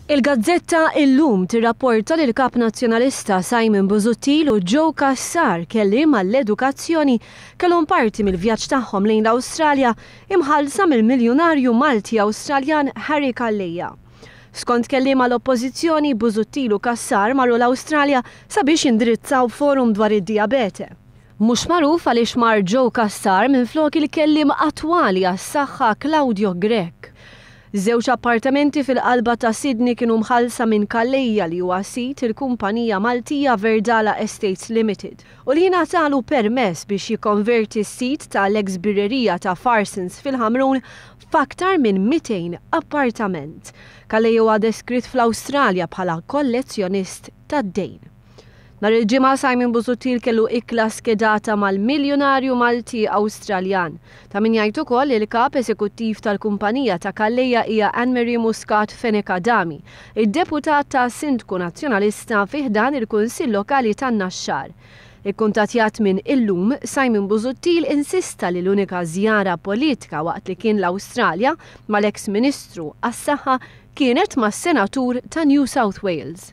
Il-gazzetta Illum tirrapporta li l-Kap Nazzjonalista Simon Busuttil u Joe Cassar, kelliem għall-edukazzjoni, kellhom parti mill-vjaġġ tagħhom lejn l-Awstralja imħallsa mill-miljunarju Malti-Awstraljan Harry Calleja. Skont kelliem għall-Oppożizzjoni, Busuttil u Cassar marru l-Awstralja sabiex jindirizzaw forum dwar id-dijabete. Mhux magħruf għaliex mar Joe Cassar minflok il-kelliem attwali għas-saħħa Claudio Grech. Żewġ appartamenti fil-qalba ta' Sydney kienu mħallsa minn Calleja li huwa sid il-kumpanija Maltija Verdala Estates Limited u li ngħatalu permess biex jikkonverti s-sit ta' l-eks birrerija ta' Farsons fil-Ħamrun f'aktar minn 200 appartament. Calleja huwa deskritt fl-Awstralja bħala kollezzjonist tad-dejn. Nhar il-Ġimgħa Simon Busuttil kellu ikla skedata mal-miljunarju Malti Awstraljan. Ta' min jgħid ukoll li l-Kap Eżekuttiv tal-kumpanija ta' Calleja hija Anne Marie Muscat Fenech Adami, id-deputat ta' Sindku Nazzjonalista fi ħdan il-Kunsill Lokali tan-Naxxar. Ikkuntattjat minn Illum, Simon Busuttil insista li l-unika żjara politika waqt li kien l-Awstralja mal-eks Ministru għas-Saħħa kienet mas-Senatur ta' New South Wales.